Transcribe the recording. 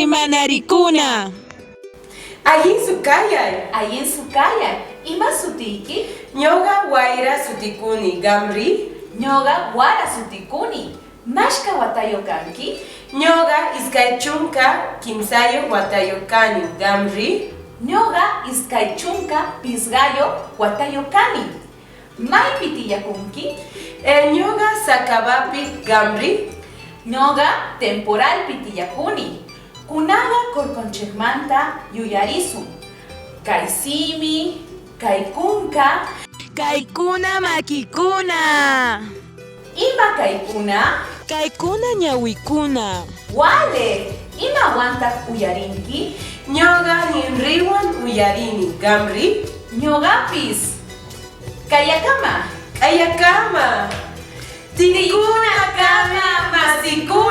Rimanarikuna. Allinsu kayay. Allinsu kayay. Ima sutiyki? Ñoqa Wayra sutikuni, qamri? Ñoqa Wara sutikuni. Mashka watayoq kanki? Ñoqa 23 watayoq kani, qamri? Ñoqa 25 watayoq kani. Maypi tiyakunki? Ñoqa Sacabapi, qamri? Ñoqa Temporalpi tiyakuni. Kunaqa kurkunchikmanta yuyarisun. Kay simi, kay kunka. Kaykuna makikuna. Ima kaykuna? Kaykuna ñawikuna. Wale, imawantaq uyarinki? Ñoqa ninriwan uyarini, qamri? Ñoqapis. Kayakama. Kayakama. Tinkunakama masikuna.